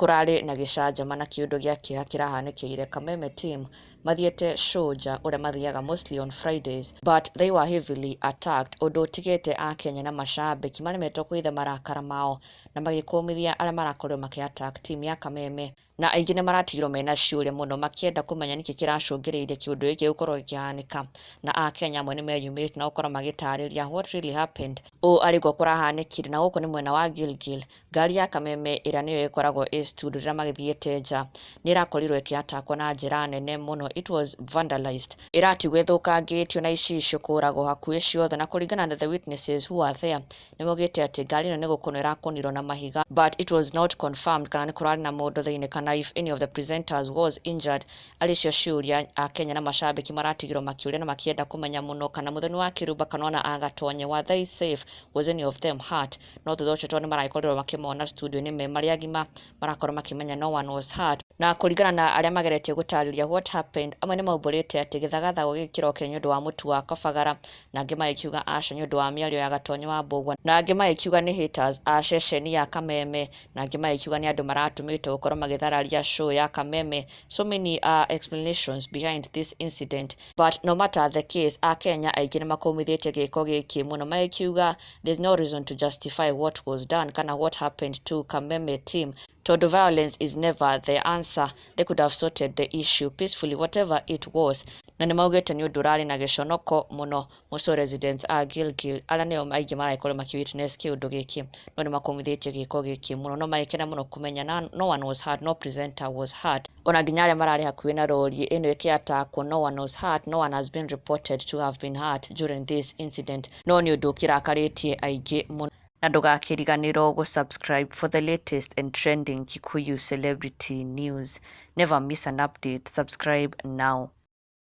Kũrarĩ na gĩcanjama na kĩũndũ gĩa kĩeha kĩrahanĩkĩire Kameme team mathiĩte show nja ũrĩa mathiaga mostly on Fridays, but they were heavily attacked, ũndũ ũtigĩte akenya na macambĩki maremetwo kũitha marakara mao na magĩkũmithia arĩa marakorirwo makĩ attack team ya Kameme. Na aingĩ nĩ maratigirwo mena ciũria mũno makĩenda kũmenya nĩkĩ kĩracũngĩrĩirie kĩũndũ gĩkĩ gũkorwo gĩkĩhanĩka. Na akenya amwe nĩ meyumĩrĩtie na gũkorwo magĩtarĩria what really happened, ũũ arĩguo kũrahanĩkire. Na gũkũ nĩ mwena wa Gilgil, ngari ya Kameme ĩrĩa nĩyo ĩkoragwo ĩ studio rĩrĩa magĩthiĩte nja nĩ ĩrakorirwo ĩkĩatakwo na njĩra nene mũno. It was vandalized, ĩratigwo ĩthũkangĩtio na icicio kũragwo hakuhĩ ciothe. Na kũringana na the witnesses who are there, nĩ maugĩte atĩ ngari ĩno nĩ gũkũnwo ĩrakũnirwo na mahiga, but it was not confirmed kana nĩ kũrarĩ na mũndũ thĩinĩ kana if any of the presenters was injured. Arĩ cio ciũria akenya na macambĩki maratigirwo makĩũria na makĩenda kũmenya mũno kana Mũthoni wa Kĩrumba kana ona Agatonye, were they safe? Was any of them hurt? No thutha ũcio, tondũ nĩ maragĩkorirwo makĩmona studio-inĩ me marĩ agima, marakorwo makĩmenya no one was hurt. Na kũringana na arĩa mageretie gũtarĩria what happened, amwe nĩ maumbũrĩte atĩ gĩthagathago gĩkĩ kĩrokire nĩ ũndũ wa mũtu wa kabagara, na angĩ magĩkiuga aca, nĩ ũndũ wa mĩario ya Gatonye wa Mbũgua, na angĩ magĩkiuga nĩ haters a ceceni ya Kameme, na angĩ magĩkiuga nĩ andũ maratũmĩtwo gũkorwo magĩthararia show ya Kameme. So many explanations behind this incident, but no matter the case, akenya aingĩ nĩ makũmithĩtie gĩko gĩkĩ mũno, magĩkiuga there's no reason to justify what was done kana what happened to Kameme team, tondũ violence is never the answer. They could have sorted the issue peacefully, whatever it was. Na nĩ maugĩte nĩ ũndũ ũrarĩ na gĩconoko mũno mũco residents a Gilgil arĩa nĩo aingĩ maragĩkorwo makĩ witness kĩũndũ gĩkĩ, no nĩ makũmithĩtie gĩko gĩkĩ mũno, no magĩkena mũno kũmenya na no one was hurt, no presenter was hurt, ona nginya arĩa mararĩ hakuhĩ na rori ĩno ĩkĩatakwo, no one was hurt. No one has been reported to have been hurt during this incident. No nĩ ũndũ ũkĩrakarĩtie aingĩ mũno. Na ndũgakĩriganĩrwo gũ-subscribe for the latest and trending Kikuyu celebrity news. Never miss an update. Subscribe now.